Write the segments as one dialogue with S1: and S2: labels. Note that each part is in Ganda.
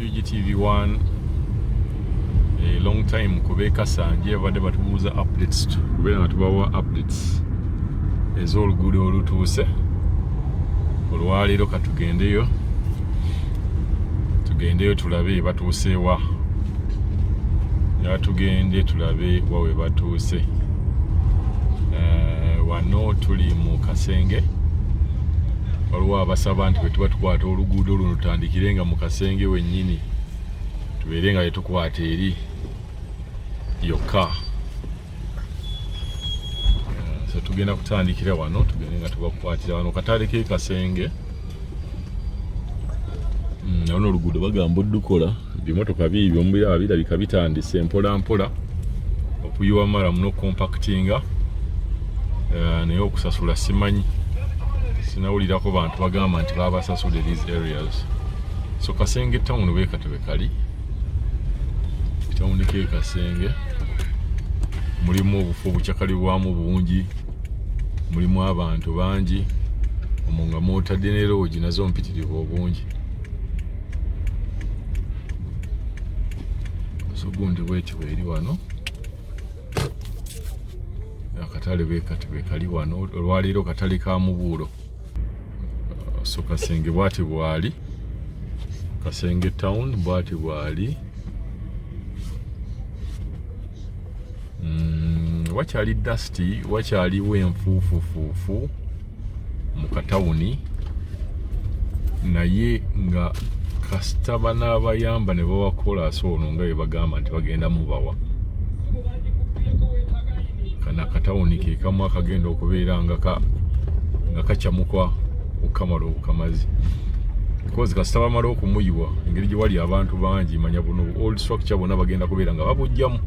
S1: UGTV 1, a long time kuba Kasanje babadde batubuuza updates, kubeera nga tubawa updates ez'oluguudo olutuuse olwaleero. Katugendeyo, tugendeyo tulabe batuusewa. Ya, tugende tulabe wa we batuuse. Wano tuli mu Kasenge. Waliwo abasaba nti bwe tuba tukwata oluguudo luno tutandikire nga mu Kasenge wennyini, tubeere nga tetukwata eri yokka. So tugenda kutandikira wano, tugende nga tubakwatira wano katale ke Kasenge. Naona oluguudo bagamba oddukola, ebimotoka biibyo mubiraba birabika bitandise mpola mpola okuyiwa murram n'okucompactinga. Naye okusasula simanyi, sinawulirako bantu bagamba nti babasasula these areas. So Kasenge town bwekatebe kali town ke Kasenge, mulimu obufo obukyakalibwamu bungi, mulimu abantu bangi omwo nga mwotadde ne lodge nazo mpitirivu obungi. So gundi bweti bweri wano akatale bwekati bwekali wano olwaleero, katale ka mubuulo. So Kasenge bwati bwali, Kasenge town bwati bwali. Wakyali dusty, wakyaliwo enfuufufuufu mu katawuni, naye nga kasita banaabayamba ne bawa kolaasi ono nga bwe bagamba nti bagenda mubawa, kano akatawuni ke kamu akagenda okubeera nga kakyamukwa okukamala obukamazi, because kasita bamala okumuyiwa, engeri gye wali abantu bangi, manya buno old structure bwonna bagenda kubeera nga babugjamu,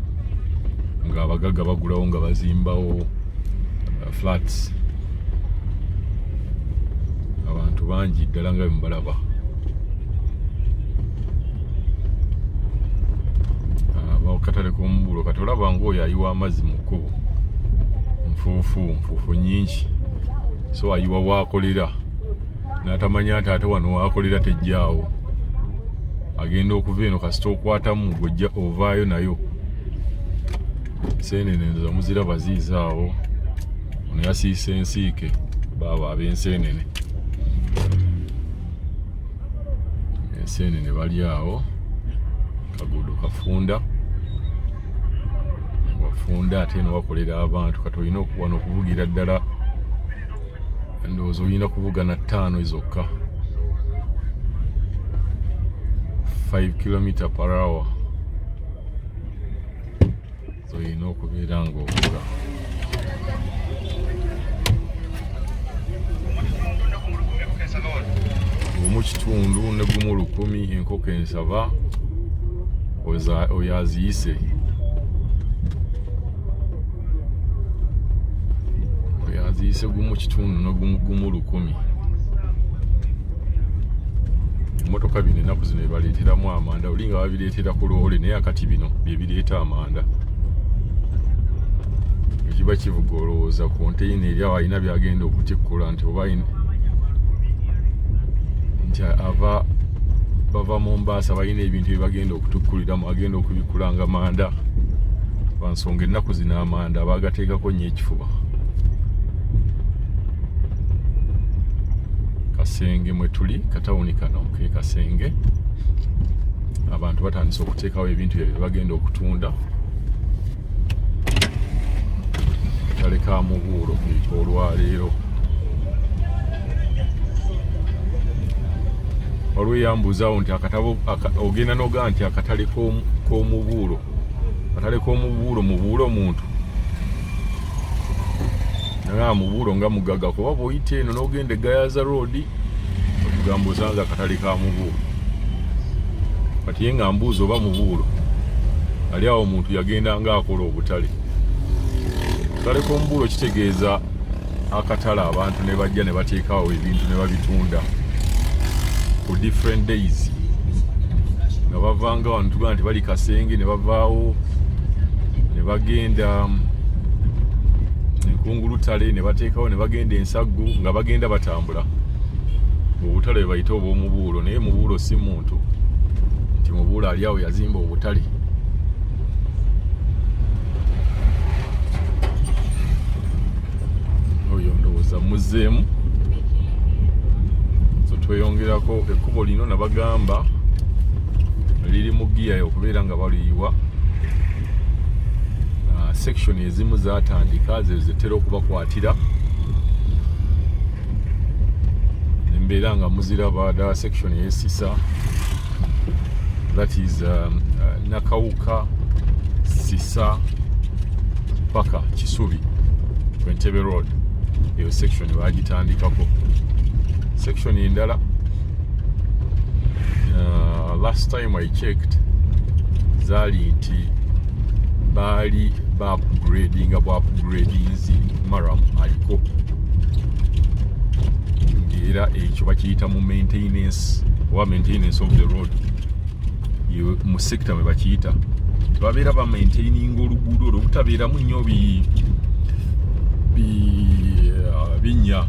S1: ng'abagagga bagulawo nga bazimbawo flats. Abantu bangi ddala nga bwemubalaba. Akatale k'omubuulo kati olaba ng'oyo ayiwa amazzi mu kkubo, nfuufu, nfuufu nnyingi. So ayiwa waakolera n'atamanya nti ate wano waakolera tejjaawo. Agenda okuva eno kasita okwatamu gwojja ovaayo nayo. Seenene nzo muziraba ziizaawo. Ono yasiise ensiike, baaba ab'enseenene, enseenene bali awo. Kaguudo kafunda, wafunda ate eno wakolera abantu. Kati olina wano okuvugira ddala, ndowooza olina kuvuga na 5 zokka, 5 km per hour olina okubeera ng'ovuga. 1.5 ne 1 100 enkoko ensava oyo aziyise, oyo aziyise 1.5 ne 1 100. Emmotoka bino ennaku zino ebaleeteramu amanda, oli nga babireetera ku loole, naye akati bino bye bireeta amanda. Ekiba kivuga olowooza konteyina eri awo alina byagenda okutikkula, nti oba nti ava bava Mombaasa, balina ebintu bye bagenda okutukkuliramu, agenda okubikula nga manda. Lwansonga ennaku zino amanda baagateekako nnyo ekifuba. Kasenge mwe tuli, katawuni kano ke Kasenge. Abantu batandise okuteekawo ebintu byabwe bagenda okutunda. Katale ka mubuulo olwaleero. Waliwo eyambuuzaawo nti akatabo ogenda nogaa nti akatale k'omubuulo, akatale k'omubuulo, mubuulo muntu naye mubuulo nga mugaga, kuba bw'oyita eno n'ogenda e Gayaza Road otugamba osanze akatale ka mubuulo. Kati ye nga mbuuza oba mubuulo ali awo omuntu yagenda nga akola obutale. Akatale k'omubuulo kitegeeza akatale abantu ne bajja ne bateekawo ebintu ne babitunda ku different days, nga bavanga wano tugamba nti bali Kasenge, ne bavaawo ne bagenda Enkungulutale ne bateekawo, ne bagenda Ensaggu, nga bagenda batambula. Obutale bwe bayita obw'omubuulo, naye mubuulo si muntu. Nti Mubuulo ali awo yazimba obutale. Oyo ndowooza muzzeemu. So tweyongerako ekkubo lino nabagamba liri mu giya okubeera nga baliyiwa. Section ezimu zatandika ze zitera okubakwatira embeera nga muziraba ddala. Section eyesisa, that is Nakawuka, Sisa paka Kisubi ku Entebbe Road, eyo section bagitandikako. Section endala, last time I checked, zaali nti baali ba upgradinga bwa upgradinzi murram aliko, era ekyo bakiyita mu maintenance oba maintenance of the road. Mu sector mwe bakiyita tebabeera ba maintaininga oluguudo olwo butabeeramu nnyo binnya,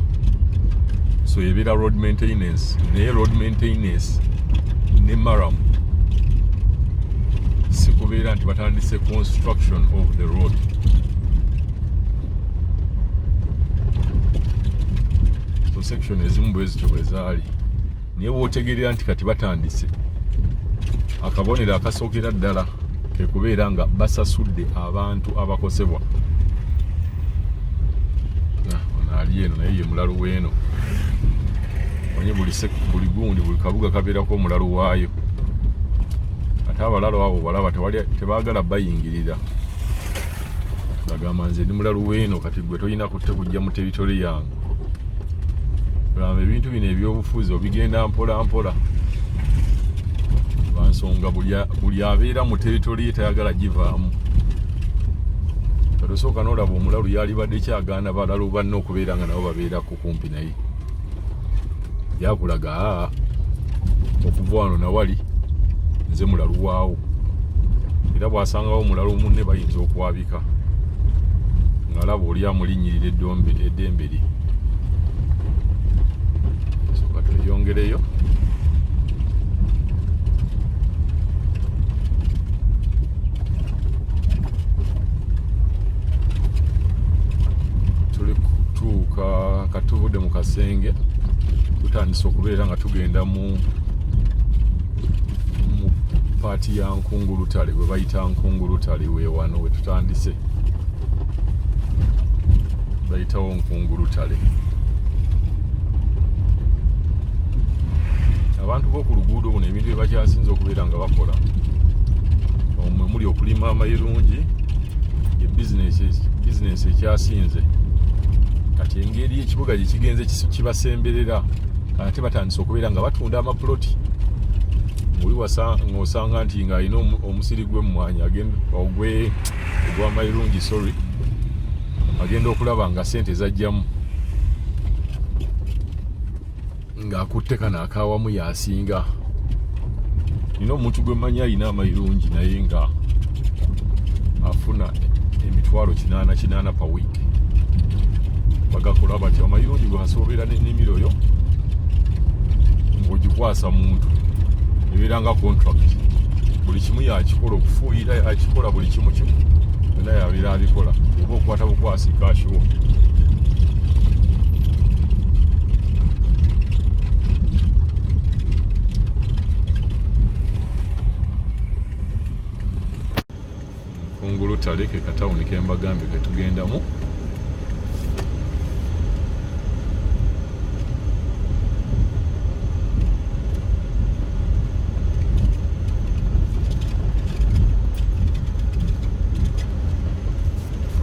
S1: so ebeera road maintenance. Naye road maintenance ne murram si kubeera nti batandise construction of the road. So section ezimu bwe zityo bwe zaali, naye wootegeerera nti kati batandise, akabonero akasookera ddala ke kubeera nga basasudde abantu abakosebwa. Ono ali eno naye ye mulalu weeno. Manye buli gundi, buli kabuga kabeerako omulalu waayo, ate abalalu abo balaba tebaagala bayingirira. Bagamba, nze ndi mulalu weeno, kati gwe tolina kutte kujja mu territory yange. Gamba ebintu bino ebyobufuzi obigenda mpola mpola, lwansonga buli abeera mu territory ye tayagala givaamu. Kati osooka n'olaba omulalu yalibadde kyagaana balalu banne okubeera nga nabo babeerako kumpi naye, yakulaga, aa, okuva wano nawali nze mulalu waawo. Era bw'asangawo omulalu munne bayinza okwabika ng'alaba oli amulinnyirira eddembe lye. Soka tweyongereyo. Tuli kutuuka, katuvudde mu kasenge, tutandise okubeera nga tugenda mu part ya Nkungulutale, bwe bayita Nkungulutale. Weewano we tutandise, bayitawo Nkungulutale. Abantu b'oku luguudo buno ebintu bye bakyasinze okubeera nga bakola omwe muli okulima amayirungi, ye bizinesi ekyasinze. Kati engeri ekibuga gye kigenze kibasemberera, ate batandise okubeera nga batunda amapuloti. Ng'oli ng'osanga nti ng'alina omusiri gw'emmwanyi ogw'amayirungi, sorry, agenda okulaba nga sente zajjamu ng'akutte kano akawamu yasinga. Nina omuntu gwe mmanyi alina amayirungi naye nga afuna 800,000 per week. Bagakola batya amayirungi? Gwe kasobola n'ennimiro yo ng'ogikwasa muntu, ebeera nga contract, buli kimu yakikola, okufuuyira yakikola, buli kimu kimu byonna yabeera abikola, oba okwata bukwasi cash wo. Nkungulutale ke katawuni kembagambye ketugendamu.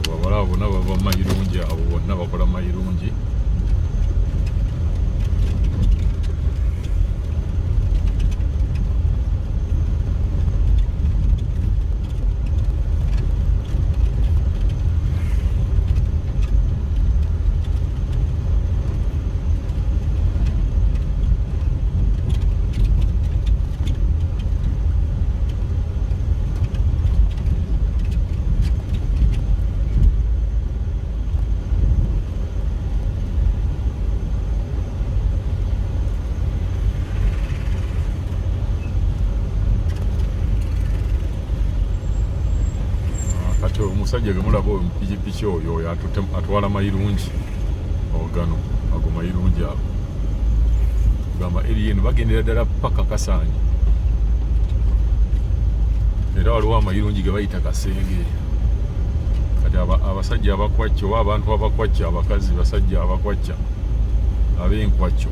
S1: Abo abalaba bonna bava mu mayirungi, abo bonna bakola mayirungi. Omusajja gwe mulaba oyo mupikipiki oyo oyo atwala mayirungi ogano ago mayirungi ago gamba eri eno bagendera ddala paka Kasanje era waliwo amayirungi ge bayita Kasenge. Kati abasajja abakwacca oba abantu abakwacca, abakazi basajja abakwacca ab'enkwacco,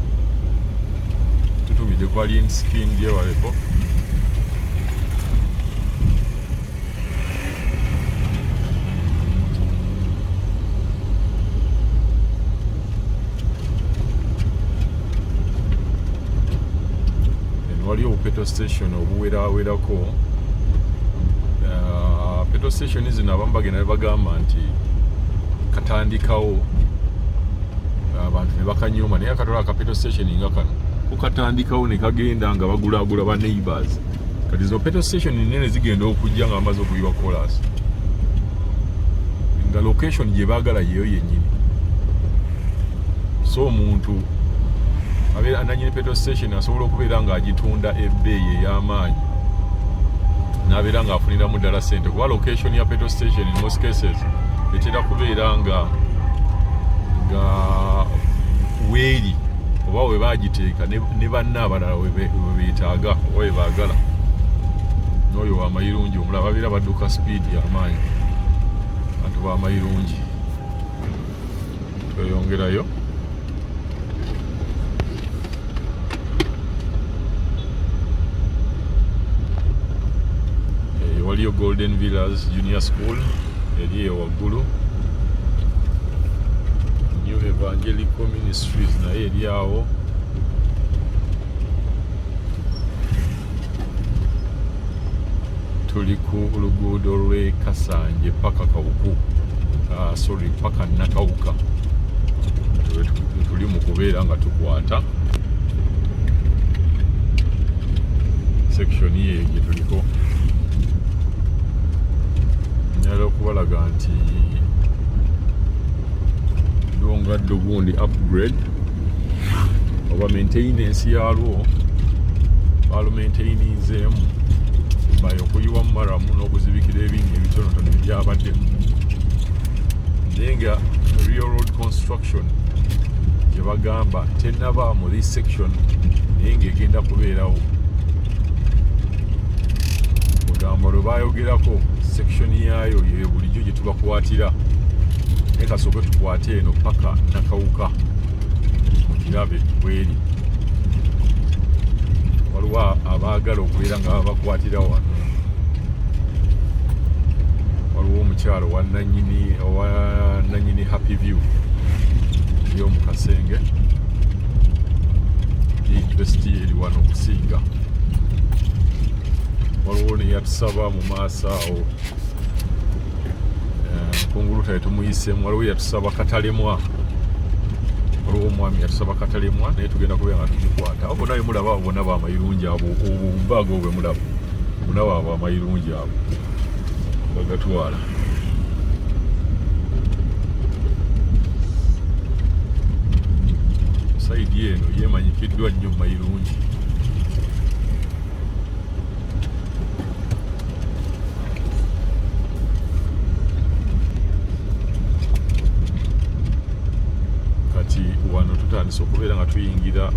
S1: tutumidde ku Alien Skin gyebaleko. Waliwo petrol station obuwerawerako. Petrol station zino abamu bagenda ne bagamba nti katandikawo abantu ne bakanyooma, naye akatola aka petrol station nga kano kukatandikawo ne kagenda nga bagulagula ba neighbors. Kati zino petrol station nene zigenda okujja nga bamaze okuyiwa kolas, nga location gye baagala yeyo yennyini. So omuntu abeera nanyini petrol station asobola okubeera ng'agitunda ebbeeyi ey'amaanyi n'abeera ng'afuniramu ddala ssente, kuba location ya petrol station in most cases etera kubeera nga weeri oba we bagiteeka ne banna abalala we beetaaga oba we baagala. N'oyo wamayirungi omulala babeera badduka speed y'amaanyi, bantu bamayirungi. Tweyongerayo. Waliyo Golden Villas Junior School eri eyo waggulu, New Evangelical Ministries naye eri awo. Tuli ku luguudo lw'e Kasanje paka Kawuku, sorry, paka Nakawuka. Tuli mu kubeera nga tukwata section ye gye tuliko. Njagala okubalaga nti lwongadde gundi upgrade oba maintenance yalwo, balumaintaininzeemu by okuyiwamu murram n'okuzibikira ebinnya ebitonotono ebyabaddemu, naye nga real road construction gye bagamba tenaba mu this section, naye ng'egenda kubeerawo. Kugamba lwe bayogerako section yaayo ye bulijjo gye tubakwatira, naye kasooke tukwate eno paka Nakawuka mukirabe bweri. Waliwo abaagala okubeera nga babakwatira wano. Waliwo omukyalo owananyini Happy View ey'omu Kasenge, interest eri wano okusinga. Waliwo neyatusaba mu maaso awo kungulu taye tumuyiseemu. Waliwo yatusaba Katalemwa, waliwo omwami yatusaba Katalemwa, naye tugenda kubeera nga tugikwata. Abo bonna bemulaba, abo bonna bamayirungi abo, obubaaga obwo bwemulaba bonna baabo amayirungi abo bagatwala. Side eno yemanyikiddwa nnyo mayirungi. Kati wano tutandise okubeera nga tuyingira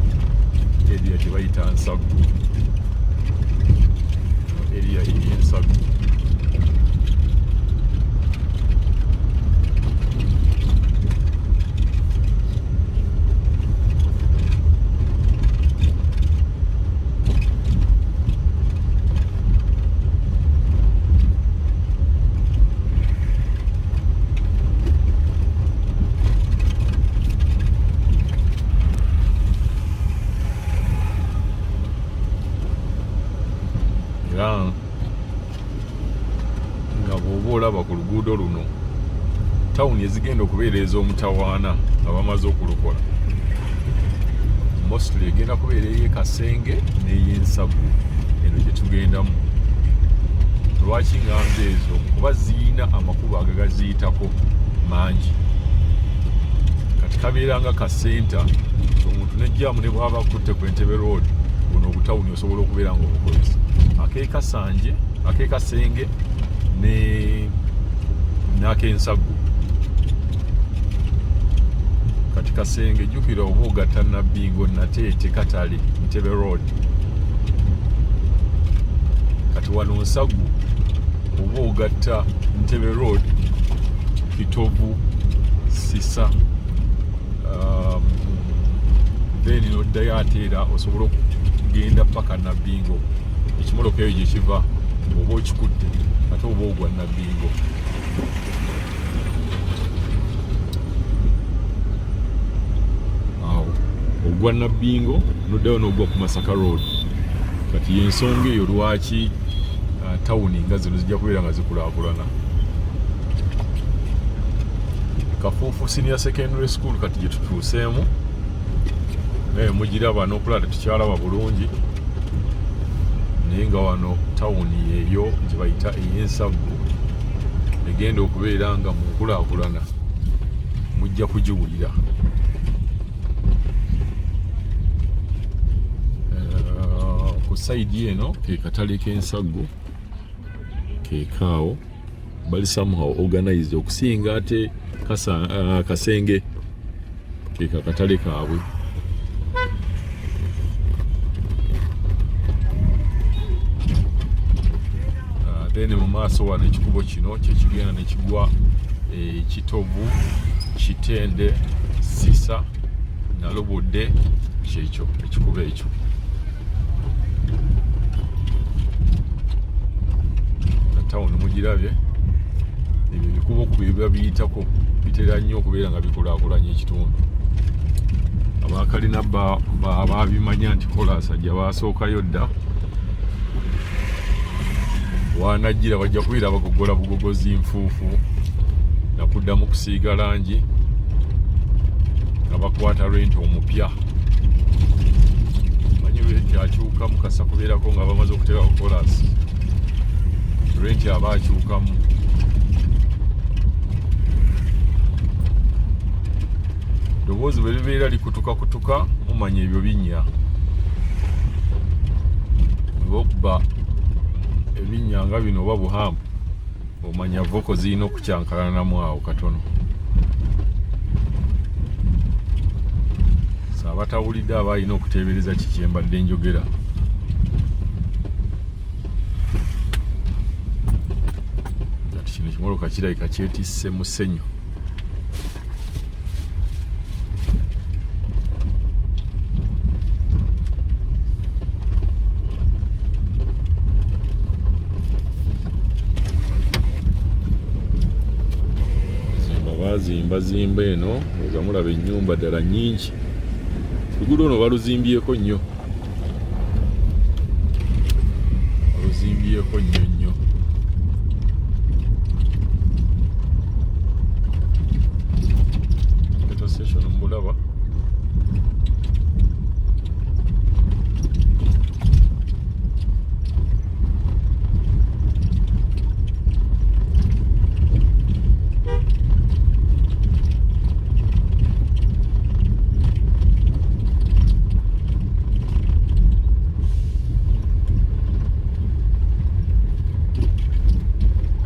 S1: area gye bayita Nsaggu, area ey'Ensaggu. Era nga bw'oba olaba ku luguudo luno, tawuni ezigenda okubeera ez'omutawaana nga bamaze okulukola mostly egenda kubeera ey'e Kasenge n'ey'Ensagu eno gye tugendamu. Lwaki ngamba ezo? Kuba ziyina amakubo agagaziyitako mangi. Kati kabeera nga kasenta omuntu nejjamu ne bwaba akutte ku Entebbe Road, buno obutawuni osobola okubeera nga obukozesa ak'e Kasanje, ak'e Kasenge ne N'akensaggu kati Kasenge, jjukira oba ogatta Nabbingo, Nateete, Katale, Ntebe Road. Kati wano Nsaggu oba ogatta Ntebe Road, Kitovu, Sisa, then noddayo ate era osobola okugenda paka Nabbingo. Ekimoloka eyo gye kiva oba okikutte ate oba ogwa Nabbingo. Awo ogwa Nabbingo noddayo n'ogwa ku Masaka Road. Kati yensonga eyo lwaki tawuni nga zino zijja kubeera nga zikulaakulana. Kafuufu Senior Secondary School kati gye tutuuseemu, naye mugiraba n'okulaba tetukyalaba bulungi, naye nga wano tawuni eyo gye bayita ey'Ensaggu egenda okubeera nga mu nkulaakulana mujja kugiwulira. Ku sayidi eno ke katale k'Ensaggu kekaawo, bali somehow organized okusinga ate Kasenge keka katale kaabwe. Then mu maaso wano ekikubo kino kyekigenda nekigwa Kitovu, Kitende, Sisa, Nalubudde, kyekyo ekikubo ekyo. Tawuni mugirabye, ebyo ebikubo ku biba biyitako bitera nnyo okubeera nga bikulaakulanya ekitundu. Abakalina babimanya nti kolaasi ajja basookayo dda, wanajjira bajja kubeera bagogola bugogozi nfuufu nakuddamu kusiiga langi nga bakwata renti omupya. Manyi renti akyukamu kasa kubeerako nga bamaze okuteekako kolaasi, renti aba akyukamu. Ddoboozi bwe libeera likutukakutuka mumanya ebyo binnya, okuba ebinnya nga bino oba buhambu, omanya voko zirina okukyankalanamu awo katono. So abatawulidde aba alina okuteebereza kiki embadde njogera. Kati kino ekimoloka kirabika kyetisse musenyu. Zimba bazimba zimba eno oza mulaba ennyumba ddala nnyingi. Oluguudo luno baluzimbyeko nnyo, baluzimbyeko nnyo nnyo. Petrol station mubulaba.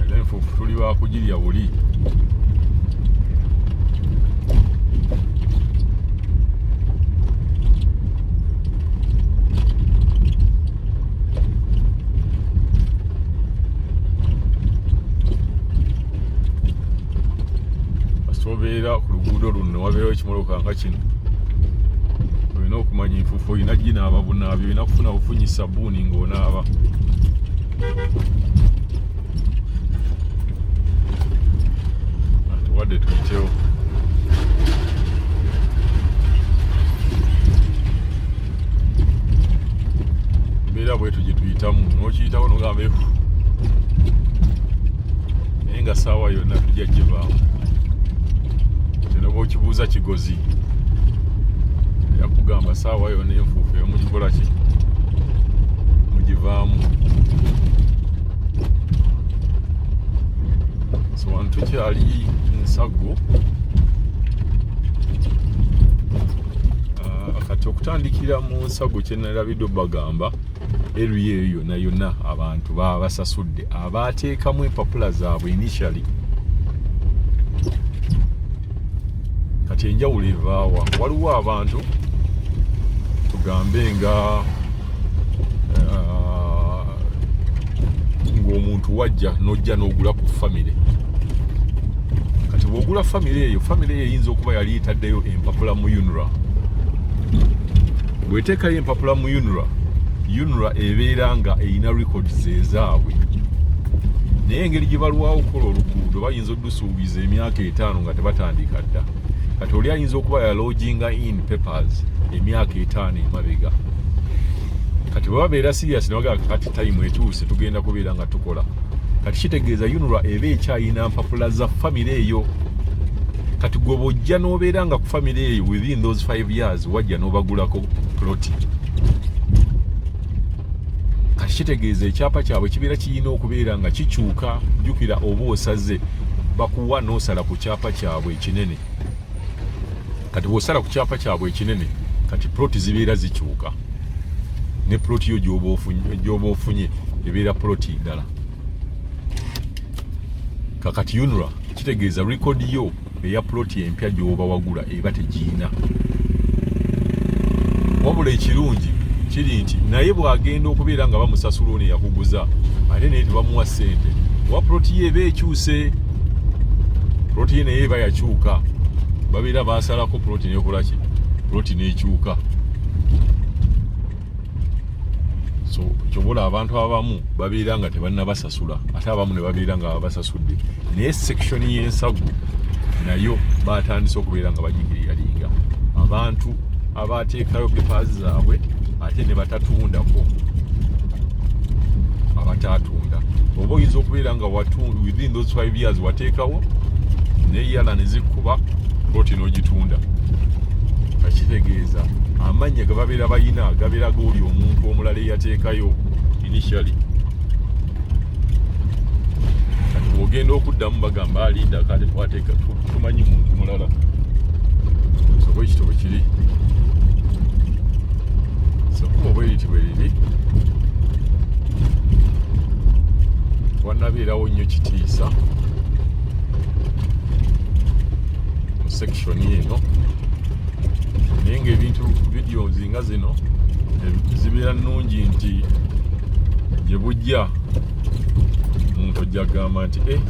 S1: Era enfuufu tuli bakugirya buli. Kasita obeera ku luguudo luno wabeerawo ekimoloka nga kino, olina okumanya enfuufu olina ginaaba bunaabi, olina kufuna bufunyi sabbuuni ng'onaaba. Wadde tuyitewo. Mbeera bwetu gye tuyitamu, n'okiyitawo n'ogamba efu, naye nga saawa yonna tujja givaamu. Era bw'okibuuza Kigozi yakugamba saawa yonna enfuufu eyo mugikola ki, mugivaamu. So wano tukyali Nsaggu. Kati okutandikira mu Nsaggu kyenalabidde bagamba area eyo yonna yonna abantu baba basasudde abateekamu empapula zaabwe initially. Kati enjawulo evaawa? Waliwo abantu, tugambe nga ng'omuntu wajja n'ojja n'ogula ku famire. Kati bw'ogula famire eyo, famire eyo eyinza okuba yali etaddeyo empapula mu UNRA. Bw'eteekayo empapula mu UNRA, UNRA ebeera nga erina records ezaabwe, naye engeri gye balwawo okukola oluguudo, bayinza odusuubiza emyaka 5 nga tebatandika dda. Kati oli ayinza okuba yalodginga in papers emyaka 5 emabega. Kati bwe babeera serious ne bagamba kati time etuuse, tugenda kubeera nga tukola, kati kitegeeza UNRA eba ekyayina mpapula za famire eyo. Kati gwe bw'ojja n'obeera nga ku famire eyo within those 5 years wajja n'obagulako ploti, kati kitegeeza ekyapa kyabwe kibeera kirina okubeera nga kikyuka. Jjukira oba osaze, bakuwa n'osala ku kyapa kyabwe ekinene. Kati bw'osala ku kyapa kyabwe ekinene, kati ploti zibeera zikyuka, ne ploti yo gy'oba ofunye ebeera ploti ndala. Kakati UNRA kitegeeza record yo eya ploti empya gy'oba wagula eba tegiina. Wabula ekirungi kiri nti naye bw'agenda okubeera nga bamusasula, ono eyakuguza ate naye tebamuwa ssente oba ploti ye eba ekyuse. Ploti ye naye eba yakyuka, babeera basalako ploti nekolaki, ploti nekyuka. So kyobola abantu abamu babeera nga tebannabasasula, ate abamu ne babeera nga babasasudde. Naye section y'ensagu nayo batandise okubeera nga bagiclearinga, abantu abateekayo papers zaabwe ate ne batatundako, abatatunda. Oba oyinza okubeera nga within those 5 years wateekawo, neyala ne zikkuba ploti n'ogitunda, akitegeeza amannya ge babeera bayina gabeera gooli omuntu omulala eyateekayo initially. Kati bw'ogenda okuddamu bagamba alinda, kati twateeka tumanyi muntu mulala. So bwe kityo bwe kiri. So kuba bwe riti bwe riri, wannabeerawo nnyo kitiisa mu section eno, naye ng'ebintu videos nga zino zibeera nnungi nti gye bujja omuntu ojja kugamba nti e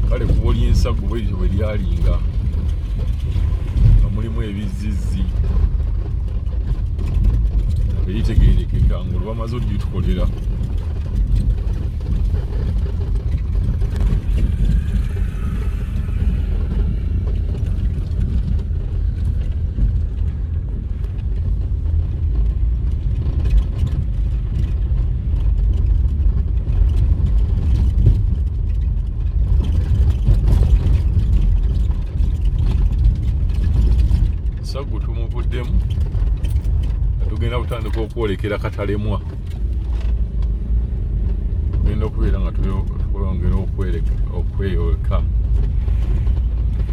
S1: kale kubo ly'ensagu bwe lityo bwe lyalinga nga mulimu ebizizzi eritegeerekeka ng'olwebamaze oditukolera. Saggu tumuvuddemu, tugenda kutandika okwolekera Katalemwa. Tugenda okubeera nga twongera okweyoleka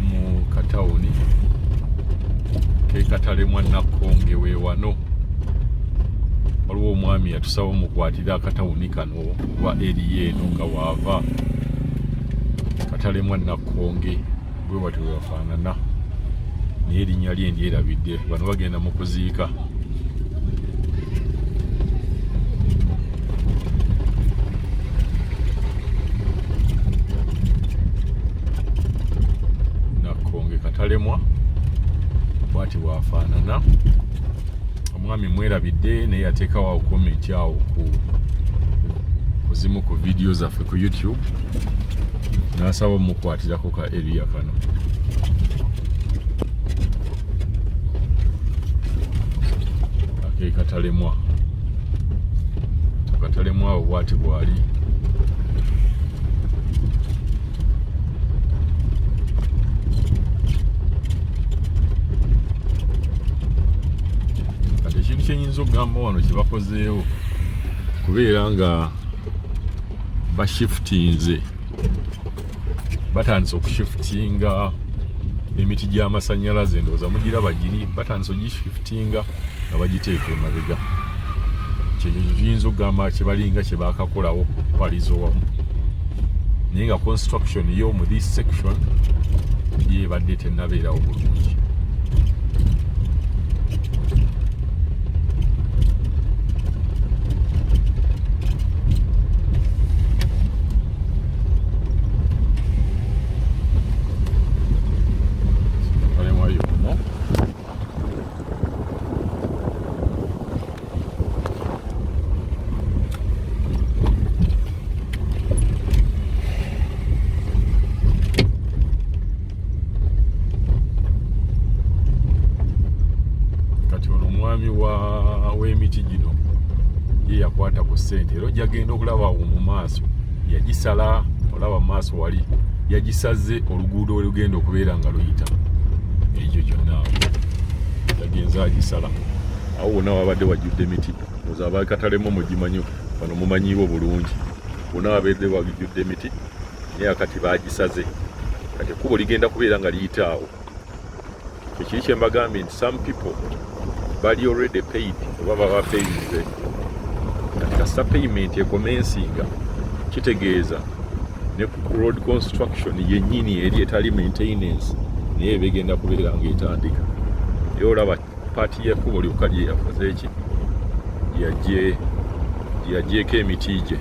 S1: mu katawuni ke Katalemwa. Nakkonge weewano waliwo omwami yatusaba omukwatira akatawuni kano oba eriyo eno nga waava Katalemwa. Nakkonge bwe watyo wewafaanana, naye erinnya lye ndyerabidde. Bano bagenda mu kuziika. Nakkonge Katalemwa bwati bwafaanana. Omwami mwerabidde, naye yateekawo awo comment awo ku kuzimu ku vidiyo zaffe ku YouTube n'asaba omukwatirako ka area kano akekatalemwa. Katalemwa awo bwati bwali. Kati ekintu kyenyinza okugamba wano kyebakozeewo kubeera nga bashiftinze, batandise okushiftinga emiti gy'amasannyalaze. Ndowooza mugiraba giri, batandise ogishiftinga nga bagiteeka emabega. Kyekyo kyetuyinza okugamba kyebalinga kyebakakolawo okupaliza owamu. Naye nga construction yo mu this section ye ebadde tennabeerawo bulungi. Kati ono omwami w'emiti gino ye yakwata ku ssente, era ojja genda okulaba awo mu maaso yagisala, olaba mu maaso wali yagisaze oluguudo we lugenda okubeera nga luyita, egyo gyonna awo yagenze agisala. Awo wonna wabadde wajjudde emiti, oza abakatalemu mugimanyi wano mumanyiiwo bulungi, wonna wabadde wajjudde emiti, naye akati bagisaze, kati ekkubo ligenda kubeera nga liyita awo. Kyekiri kye mbagambye nti some people bali already paid oba baba payinze. Kati kasita payment ekomensinga, kitegeeza ne road construction yennyini eri etali maintenance naye ebegenda kubeera nga etandika. Era olaba paati y'ekkubo lyokka lye yakoze eki gye yagyeko emiti gye.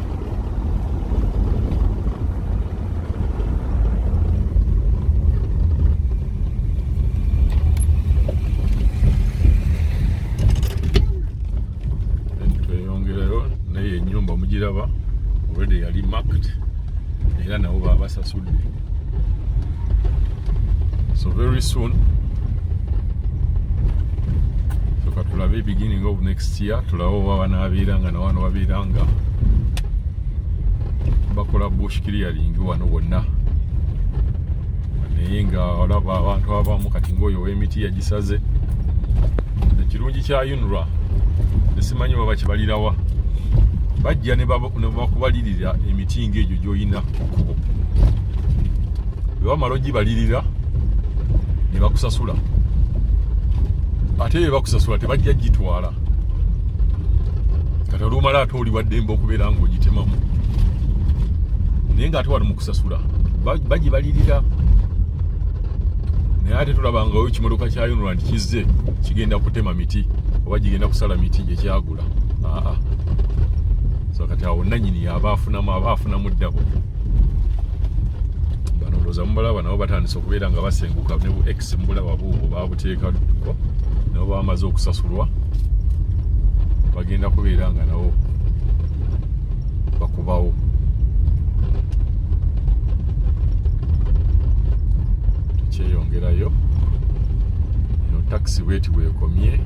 S1: Tweyongerayo, naye ennyumba mugiraba already yali marked, era nabo baba basasudde, so very soon. So katulabe beginning of next year, tulabe oba banaabeera nga nawano babeera nga bakola bush clearing wano wonna. Naye nga olaba abantu abamu kati ngaoyo ow'emiti yagisaze. Ekirungi kya UNRA, nesimanyi baba kibalirawa, bajja ne bakubalirira emiti ng'egyo gy'olina ku kkubo. Bwe bamala ogibalirira ne bakusasula, ate bwe bakusasula tebajja gitwala. Kati olumala ate oli waddembe okubeera ng'ogitemamu, naye ng'ate wano mu kusasula bagibalirira. Naye ate tulabangawo ekimotoka kya UNRA nti kizze kigenda kutema miti oba gigenda kusala miti gye kyagula. Aa, so kati awo nanyini yaba afunamu, aba afunamu ddabo. Bano ndowooza mubalaba nabo batandise okubeera nga basenguka ne bu x mubulaba buubwo babuteekako, nabo bamaze okusasulwa, bagenda kubeera nga nabo bakubawo. Tukyeyongerayo, eno takisi bweti bwekomye,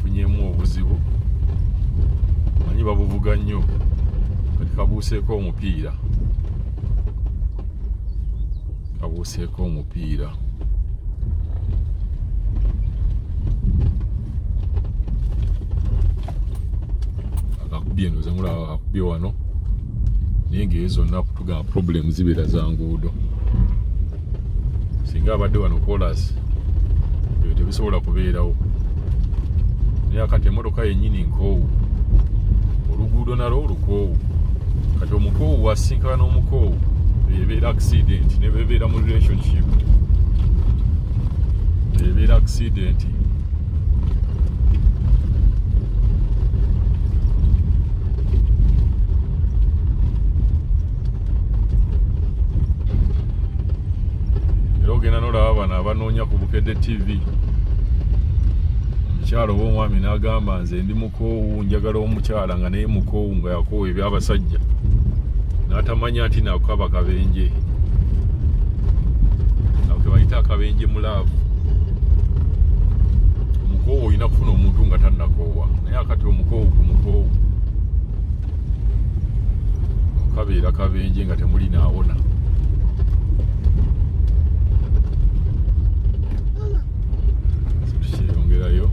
S1: funyemu obuzibu, manyi babuvuga nnyo, kati kabuuseeko omupiira, kabuuseeko omupiira. Akakubye, ndowooza mulaba akakubye wano, naye ngaeyo zonna tugamba problem zibeera za nguudo. Singa abadde wano kolas ebyo tebisobola kubeerawo, naye akati emotoka yennyini nkoowu, oluguudo nalwo lukoowu. Kati omukoowu wasinkana n'omukoowu ebeera accident, ne bebeera mu relationship ebeera accident. Era ogenda nolaba bano abanoonya ku Bukedde TV, omukyala oba omwami n'agamba nze ndi mukoowu, njagala omukyala nga naye mukoowu, nga yakoowa ebyabasajja, n'atamanya nti nakaba kabenje, ako kebayita akabenje mu love. Omukoowu olina kufuna omuntu nga tannakoowa, naye akati omukoowu ku mukoowu kabeera kabenje nga temuli naawona. Tukyeyongerayo,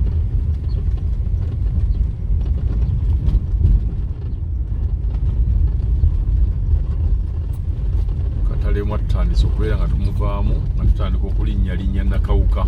S1: katalemu tutandise okubeera nga tumuvaamu, nga tutandika okulinnyalinnya Nakawuka.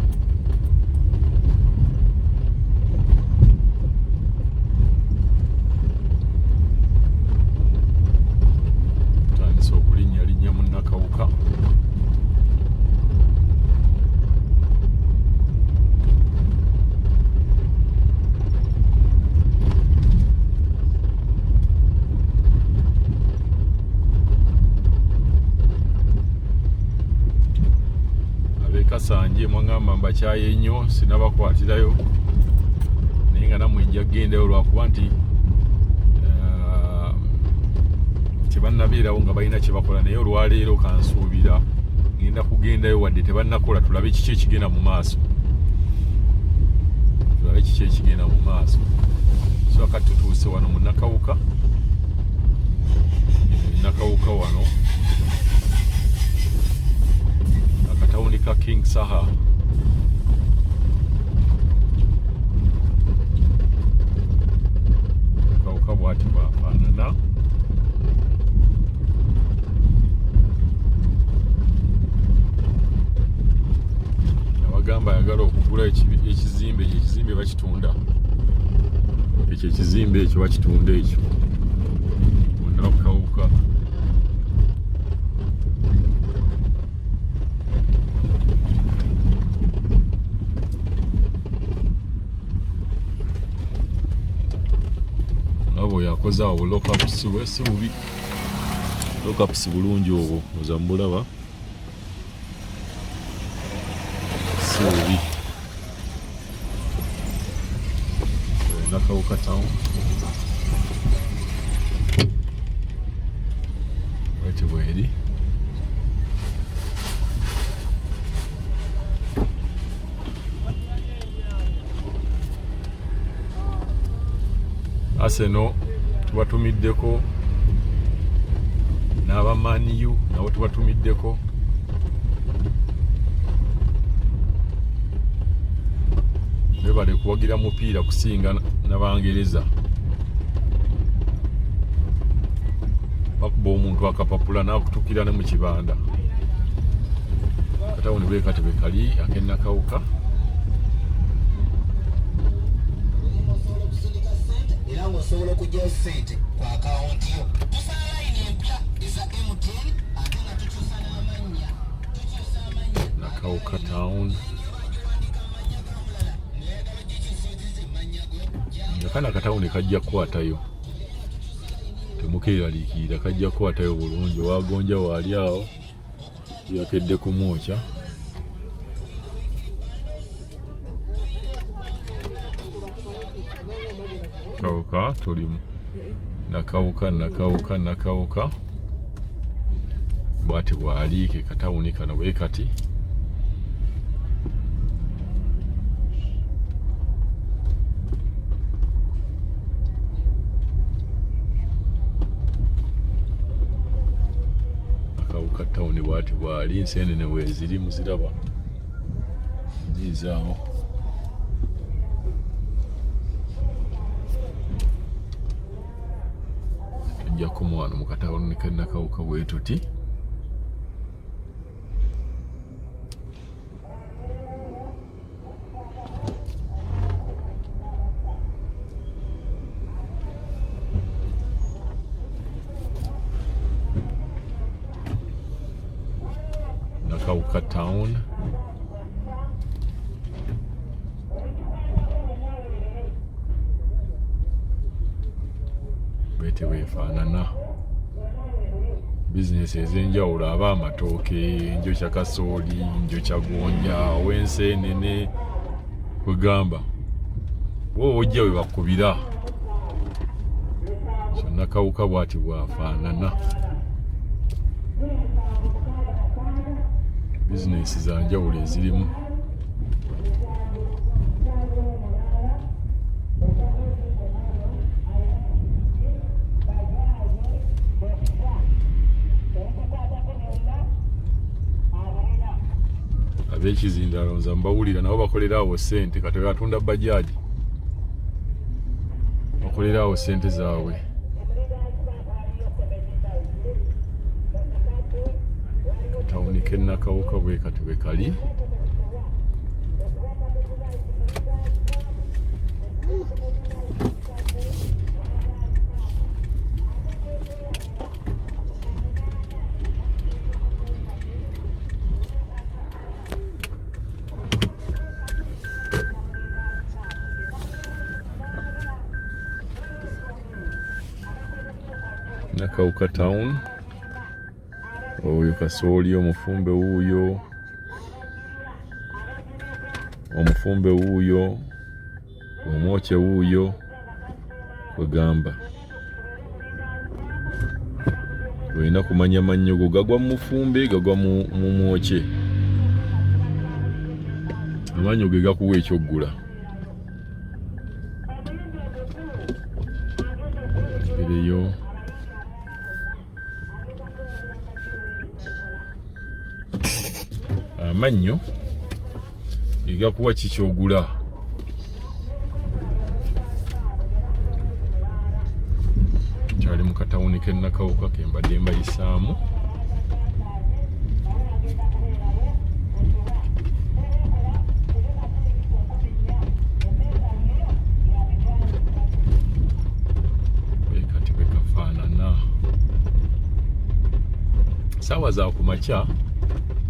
S1: Kasanje mwangamba mbakyaye nnyo, sinabakwatirayo, naye nga nammwe nja kugendayo lwakuba nti tebannabeerawo nga balina kye bakola, naye olwaleero kansuubira ngenda kugendayo wadde tebannakola, tulabe kiki ekigenda mu maaso, tulabe kiki ekigenda mu maaso. So akati tutuuse wano mu Nakawuka, Nakawuka wano akatawuni ka King Saha. Nakawuka bwati bwafaanana. Abagamba ayagala okugula ekizimbe, ekyo ekizimbe bakitunda, ekyo ekizimbe ekyo bakitunda, ekyo Nakawuka. Nga bwe yakoze awo lockups bwe si bubi, lockups bulungi obwo oza mbulaba si bubi. Nakawuka town bweti bweri. Arsenal tubatumiddeko n'aba Man U nabo tubatumiddeko. Bebale kuwagira mupiira kusinga n'Abangereza. Bakuba omuntu akapapula n'akutukira ne mu kibanda. Katawuni bwe kati bwe kali ak'e Nakawuka.
S2: Osobola okusindika ssente era ng'osobola okuggyayo ssente ku akawunti yo. Tusala layini empya eza MTN ate nga tukyusa n'amannya. Tukyusa amannya.
S1: Nakawuka town. Nga kano akatawuni kajja kukwatayo, temukeeraliikirira, kajja kukwatayo bulungi. Owagonja waali awo yakedde kumwokya. Kawuka tulimu Nakawuka, Nakawuka, Nakawuka bwati bwali ke katawuni kano bwe kati. Nakawuka tawuni bwati bwali, ensenene weeziri muziraba ziizaawo. Tujja kukoma wano mu katawuni k'e Nakawuka bwe tuti. Nakawuka town. Bwete bwefaanana. Bizinesi ez'enjawulo, aba amatooke, njokya kasooli, njokya gonja, ow'enseenene, kwegamba wowe ojja we bakubira. So Nakawuka bwati bwafaanana. Bizinesi za njawulo ezirimu. Ab'ekizindalo nza mbawulira nabo bakolera awo ssente, kati batunda bajaji bakolera awo ssente zaabwe. Katawuni k'e Nakawuka bwe kati bwe kali. Nakawuka town. Oyo kasooli omufumbe wuuyo. Omufumbe wuuyo, omwokye wuuyo, kwegamba olina kumanya mannyo go gagwa mu mufumbe, gagwa mu mwokye. Amannyo ge gakuwa ekyoggula. Ereyo amannyo egakuwa kikyogula. Kyali mu katawuni k'e Nakawuka ke mbadde mbayisaamu. Kati bwe kafaanana saawa za kumakya,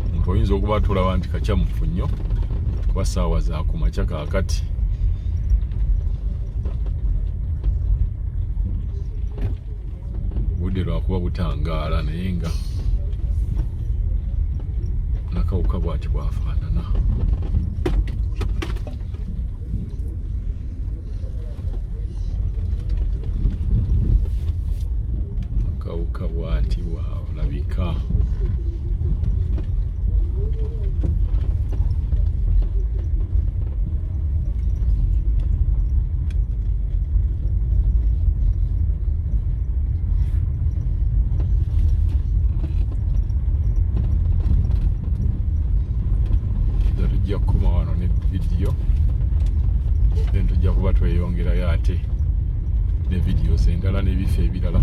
S1: omuntu oyinza okuba tulaba nti kakyamufu nnyo kuba saawa za kumakya. Kaakati budde lwakuba butangaala, naye nga Nakawuka bwati bwafaanana. Nakawuka bwati bwalabika. Tujja kukoma wano ne vidiyo, then tujja kuba tweyongerayo ate ne videos endala n'ebifo ebirala.